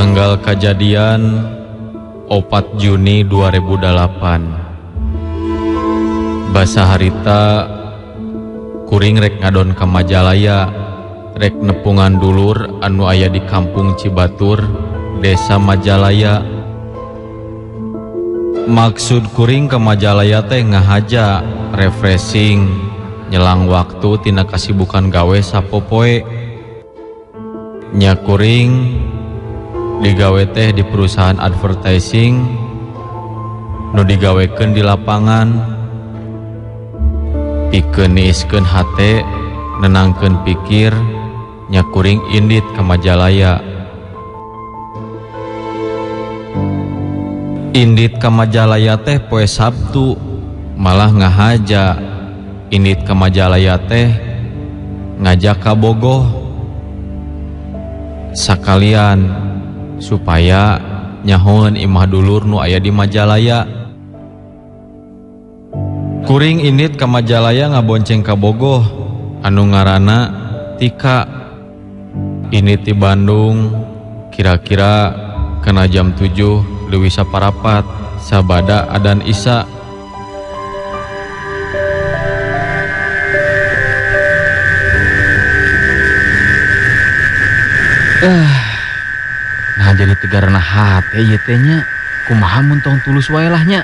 Tanggal kajadian 4 Juni 2008. Basa harita kuring rek ngadon ka Majalaya, rek nepungan dulur anu aya di Kampung Cibatur, Desa Majalaya. Maksud kuring ke Majalaya teh ngahaja refreshing, nyelang waktu tina kasibukan gawe sapopoe. Nya kuring digawe teh di perusahaan advertising nu digawekeun di lapangan, pikeun niiskeun hate, nenangkeun pikir. Nya kuring indit ka Majalaya. Indit ka Majalaya teh poe Sabtu, malah ngahaja. Indit ka Majalaya teh ngajak ka Bogoh sakalian supaya nyahoeun imah dulur nu aya di Majalaya. Kuring indit ka Majalaya ngabonceng ka Bogoh anu ngaranna Tika. Indit di Bandung kira-kira kena jam 7 leuwih saparapat sabada adan Isya. Nah jadi tegarana hate ieu teh nya. Kumaha mun tong tulus wae lah nya.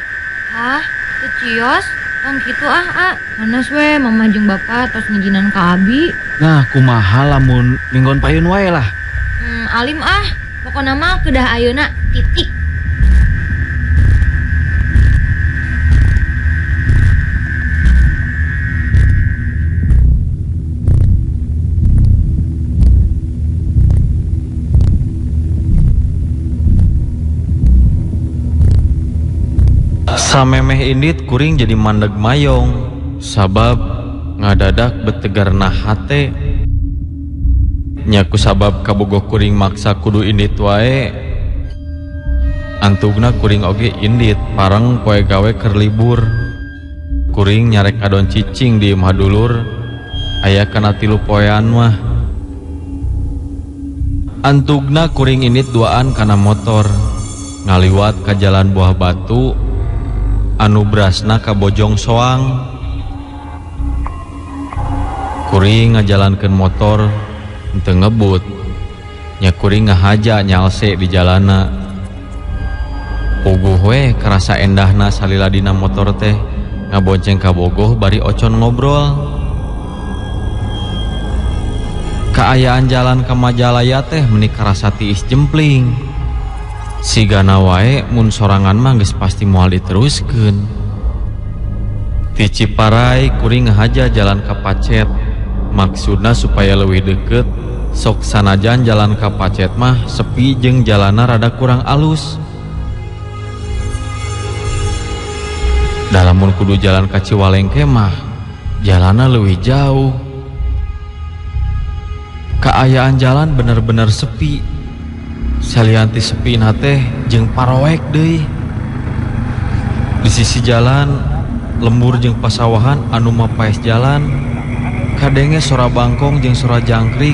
Hah, teu cios? Tong kitu ah, a. Sanes we mama jeung bapa tos ngijinan ka abi. Nah, kumaha lamun minggon payun wae lah. Alim ah. Pokona mah kedah ayeuna titik. Samemeh indit kuring jadi mandeg mayong, sabab ngadadak betegarna hate. Nya ku sabab kabogoh kuring maksa kudu indit wae, antugna kuring oge indit pareng poe gawe keur libur. Kuring nyarek adon cicing di imah dulur aya kana 3 poean mah. Antugna kuring indit duaan kana motor, ngaliwat ka jalan Buah Batu anu brasna ka Bojong Soang. Kuring ngajalankeun motor henteu ngebut, nya kuring ngahaja nyalse di jalana. Puguh we karasa endahna salila dina motor teh ngabonceng ka Bogoh bari ocon ngobrol. Kaayaan jalan ka Majalaya teh meuni karasa tiis jempling. Sigana wae mun sorangan mah geus pasti moal diteruskeun. Ti Ciparai kuring ngahaja jalan ka Pacet, maksudna supaya leuwih deukeut. Sok sanajan jalan ka Pacet mah sepi jeung jalanna rada kurang alus. Da lamun kudu jalan ka Ciwalengke mah jalanna leuwih jauh. Kaayaan jalan bener-bener sepi. Salianti sepi na teh jeung paroek deui. Di sisi jalan lembur jeung pasawahan anu mapaes jalan, kadenge sora bangkong jeung sora jangkrik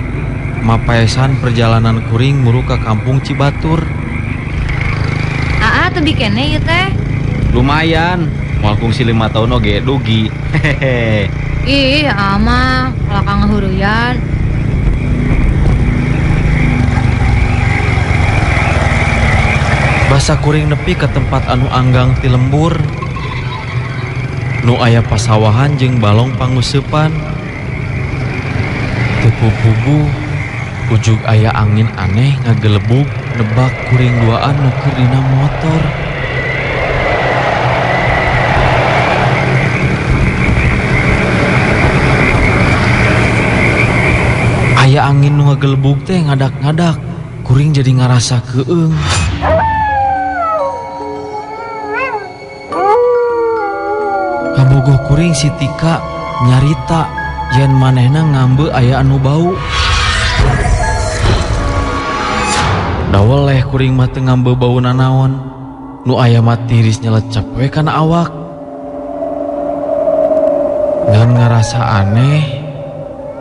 mapaesan perjalanan kuring muru ka Kampung Cibatur. Aa teu bikene ieu teh. Lumayan, moal kungsi 5 tahun oge dugi. Hehehe. Ih, ama kalakang ngahureuyan. Basa kuring nepi ke tempat anu anggang ti lembur, nu aya pasawahan jeung balong panguseupan. Teu puguh ujug aya angin aneh ngagelebug nebak kuring duaan nu keur dina motor. Aya angin nu ngagelebug teh ngadak-ngadak, kuring jadi ngarasa keung. Kabogoh kuring si Tika nyarita yen manehna ngambe aya anu bau. Daweleh kuring mah teu ngambe bau nanaon, nu aya mah tiris nyelecep we kana awak. Ngan ngarasa aneh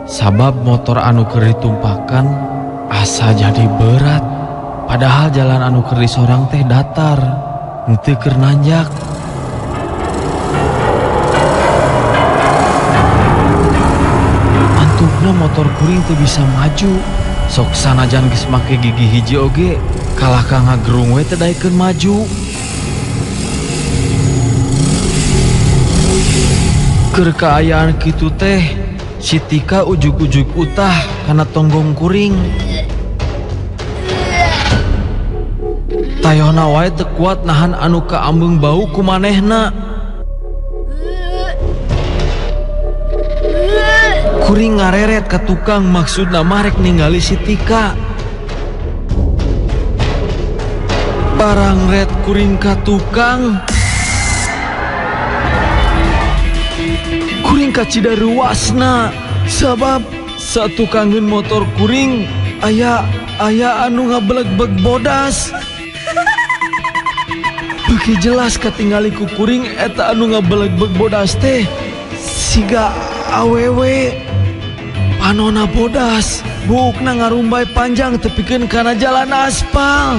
sabab motor anu keur ditumpakan asa jadi berat, Padahal jalan anu keur disorang teh datar, henteu keur nanjak. Antupna motor kuring teu bisa maju. Sok sanajan geus make gigi hiji oge, kalah ka ngagerung we teu daekeun maju. Keur kaayaan kitu teh, si Tika ujug-ujug utah kana tonggong kuring. Tayohna wae teu kuat nahan anu kaambeung bau ku manehna. Kuring ngareret ka tukang maksudna mah rek ningali si Tika. Barang ret kuring ka tukang, kuring kacida ruasna sabab satukangeun motor kuring aya aya anu ngabelegbeg bodas. Beuki jelas katingali ku kuring eta anu ngabelegbeg bodas teh siga awewe. Panona bodas, buukna ngarumbay panjang tepikeun kana jalan aspal.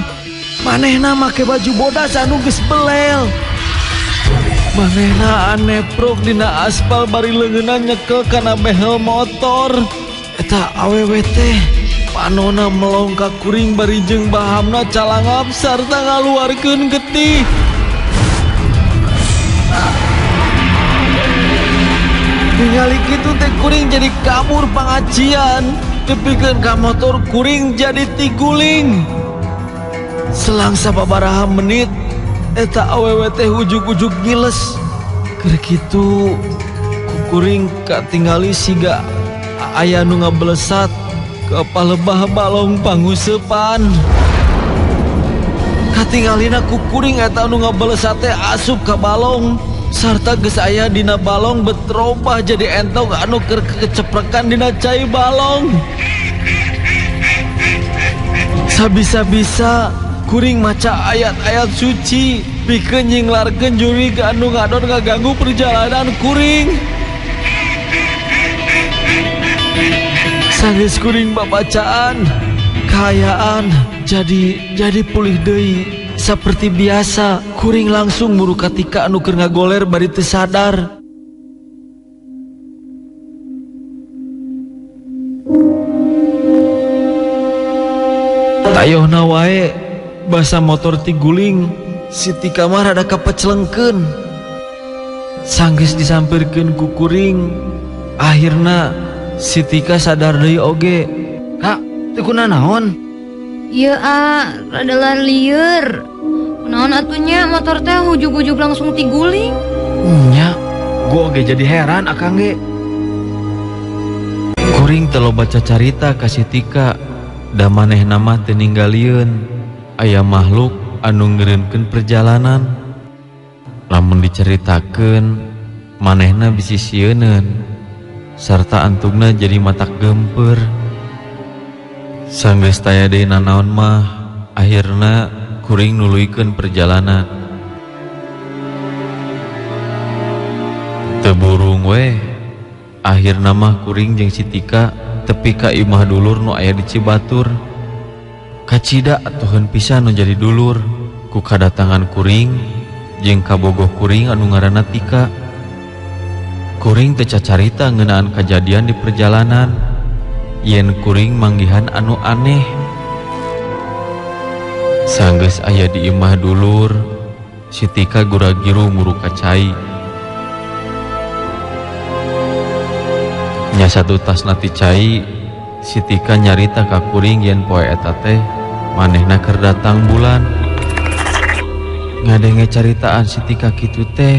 Manehna make baju bodas anu geus belel. Manehna aneprok dina aspal bari leungeunna nyekel kana behel motor. Eta awewe teh panona melong ka kuring bari jeung bahamna calangap sarta ngaluarkeun getih. Ningali kitu teh kuring jadi kabur pangajian, tepikeun ka motor kuring jadi tiguling. Selang sababaraha menit eta awewe teh ujug-ujug ngiles. Keur kitu ku kuring katingali siga aya nu ngabelesat ke palebah balong panguseupan. Katingalina ku kuring eta nu ngabelesat teh asup ka balong sarta geus aya dina balong betrobah jadi entog anu keur keceprekan dina cai balong. Sabisa-bisa kuring maca ayat-ayat suci pikeun nyinglarkeun jurig anu ngadon ngaganggu perjalanan kuring. Sanggeus kuring babacaan kaayaan jadi pulih deui saperti biasa. Kuring langsung muru ka Tika anu keur ngagoler bari teu sadar. Tayohna wae basa motor tiguling, si Tika mah rada kapecelengkeun. Sanggeus disampeurkeun ku kuring, akhirna si Tika sadar deui oge. Kak, teu kunanaon? Ieu a, rada lalieur. Kunaon atunya motor teh ujug-ujug langsung tiguling. Nya, gua oge jadi heran akang ge. Kuring teu loba carita ka si Tika, da manehna mah teu ninggalieun. Aya makhluk anu ngeureunkeun perjalanan. Lamun diceritakeun manehna bisi sieuneun sarta antugna jadi matak gemper. Sanggeus taya deui nanaon mah akhirna kuring nuluykeun perjalanan. Teu burung we akhirna mah kuring jeung si Tika tepi ka imah dulur nu aya di Cibatur. Kacida atuheun pisan nu jadi dulur ku kadatangan kuring jeung kabogoh kuring anu ngaranna Tika. Kuring teu cacarita ngeunaan kajadian di perjalanan yen kuring manggihan anu aneh. Sanggeus aya di imah dulur, si Tika gura-giru muru ka cai. Nya satu tasna ti cai, si Tika nyarita ka kuring yen poe eta teh manehna keur datang bulan. Ngadenge caritaan si Tika kitu teh,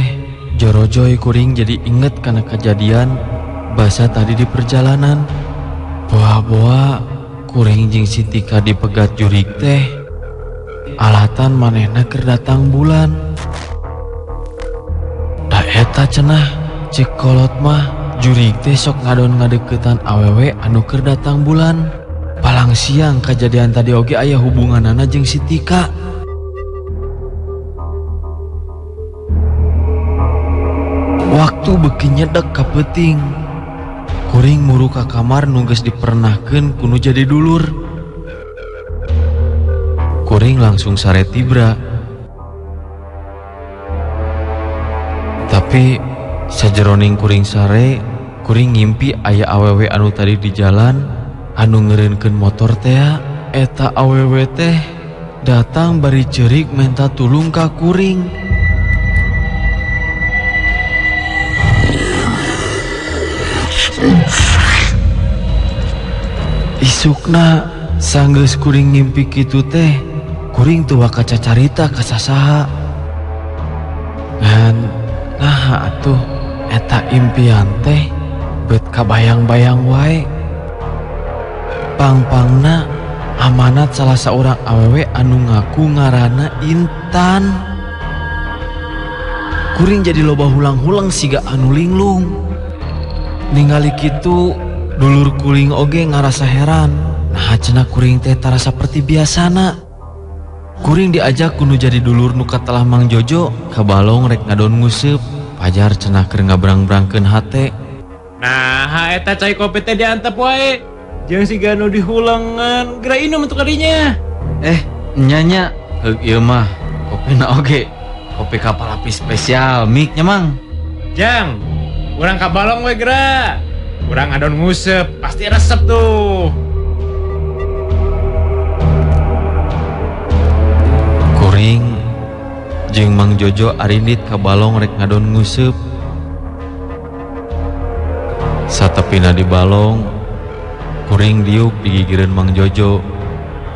jorojoy kuring jadi inget kana kajadian basa tadi di perjalanan. Boa-boa kuring jeung si Tika dipegat jurig teh alatan manehna keur datang bulan. Da eta cenah cek kolot mah jurig teh sok ngadon ngadeukeutan awewe anu keur datang bulan. Palang siang kajadian tadi oge aya hubunganana jeung si Tika. Waktu beuki nyedek ka peuting, kuring muru ka kamar nu geus dipernahkeun ku nu jadi dulur. Kuring langsung sare tibra. Tapi sajeroning kuring sare, kuring ngimpi aya awewe anu tadi di jalan anu ngeureunkeun motor teh. Eta awewe teh datang bari ceurik menta tulung ka kuring. Isukna sanggeus kuring ngimpi kitu teh, kuring teu waka cacarita ka sasaha. Ngan naha atuh eta impian teh bet kabayang-bayang wae. Pang-pangna amanat salah seorang awewe anu ngaku ngaranna Intan. Kuring jadi loba hulang-hulang siga anu linglung. Ningali kitu dulur kuring oge ngarasa heran. Nah cenah kuring teh tara saperti biasana. Kuring diajak kudu jadi dulur nu katelah Mang Jojo ka balong rek ngadon nguseup. Pajar cenah keur ngabrang-brangkeun hate. Nah eta cai kopi teh diantep wae. Jeung siga nu dihulengan, geura inum untuk kadinya. Nya heug ieu mah kopina oge. Kopi kapal api spesial mik nya Mang. Jang, urang ka balong we geura. Urang ngadon nguseup, pasti resep tuh. Kuring jeung Mang Jojo arindit ka balong rek ngadon nguseup. Satepina di balong, kuring diuk digigireun Mang Jojo.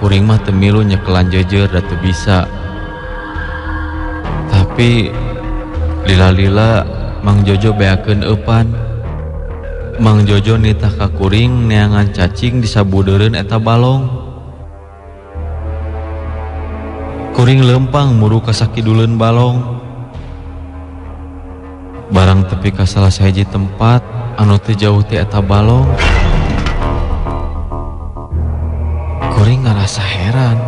Kuring mah teu milu nyekelan jeujeur da teu bisa. Tapi lila-lila Mang Jojo beakeun eupan. Mang Jojo nitah ka kuring neangan cacing di sabudeureun eta balong. Kuring lempang muru ka sakiduleun balong. Barang tepi ka salah sahiji tempat anu teu jauh ti eta balong. Kuring ngarasa heran.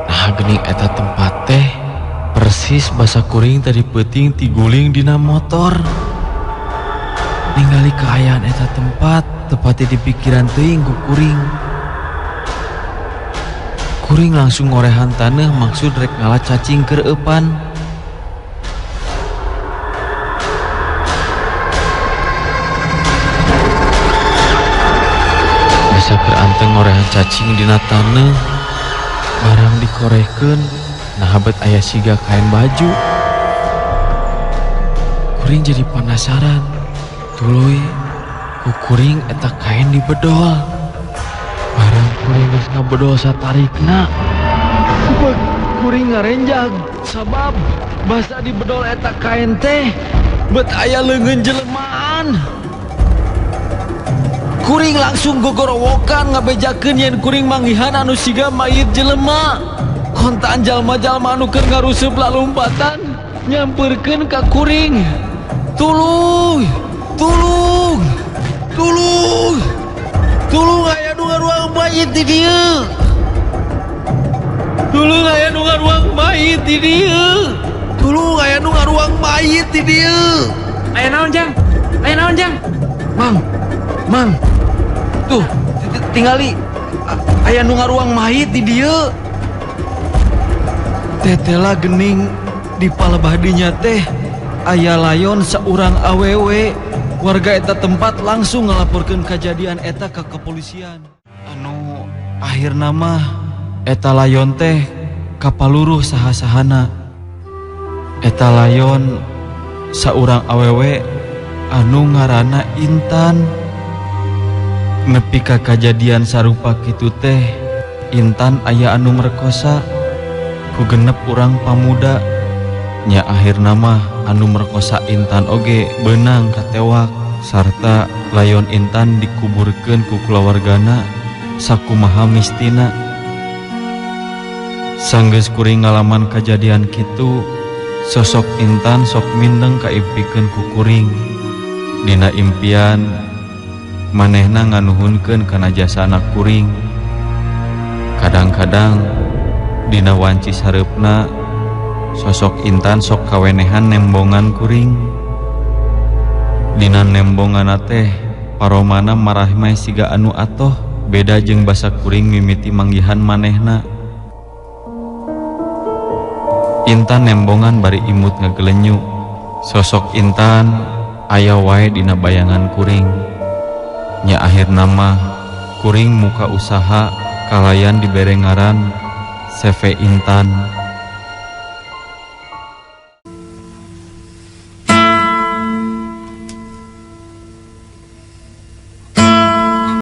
Nah geuning eta tempat teh persis basa kuring tadi peuting tiguling dina motor. Ningali kaayaan eta tempat tepati di pikiran teuing ku kuring. Kuring langsung ngorehan taneuh maksud rek ngala cacing keur eupan. Bisa keur anteng ngorehan cacing dina taneuh, barang dikorehkeun nah bet aya siga kain baju. Kuring jadi penasaran. Tuluy ku kuring eta kain dibedol. Barang kuring geus ngabedol satarikna, kuring ngarenjag sabab basa dibedol eta kain teh bet aya leungeun jelemaan. Kuring langsung gogorowokan ngabejakeun yen kuring manggihan anu siga mayit jelema. Kontan jalma-jalma anu keur ngarusup lalumpatan nyamperkeun ka kuring. Tuluy, tulung, tulung, tulung aya nu ngaruang mayit di dieu. Tulung aya nu ngaruang mayit di dieu. Tulung aya nu ngaruang mayit di dieu. Aya naon Jang? Aya naon Jang? Mang, Mang. Tuh, tingali aya nu ngaruang mayit di dieu. Tetela gening di palebah dinya teh aya layon saurang awewe. Warga eta tempat langsung ngelaporkeun kejadian eta ke kepolisian. Anu akhirna mah eta layon teh kapaluruh saha-sahana. Eta layon saurang awewe anu ngaranna Intan. Nepi ka kajadian sarupa kitu teh Intan aya anu merkosa ku genep urang pamuda. Nya akhirna mah anu merkosa Intan oge beunang katewak sarta layon Intan dikuburkeun ku kulawargana sakumaha mistina. Sanggeus kuring ngalaman kajadian kitu, sosok Intan sok mindeng kaimpikeun ku kuring. Dina impian manehna nganuhunkeun kana jasana kuring. Kadang-kadang dina wanci sareupna sosok Intan sok kawenehan nembongan kuring. Dina nembonganna teh paromana marahmai siga anu atoh, beda jeung basa kuring mimiti manggihan manehna. Intan nembongan bari imut ngagelenyu. Sosok Intan aya wae dina bayangan kuring. Nya akhirna mah kuring muka usaha kalayan dibere ngaran CV Intan.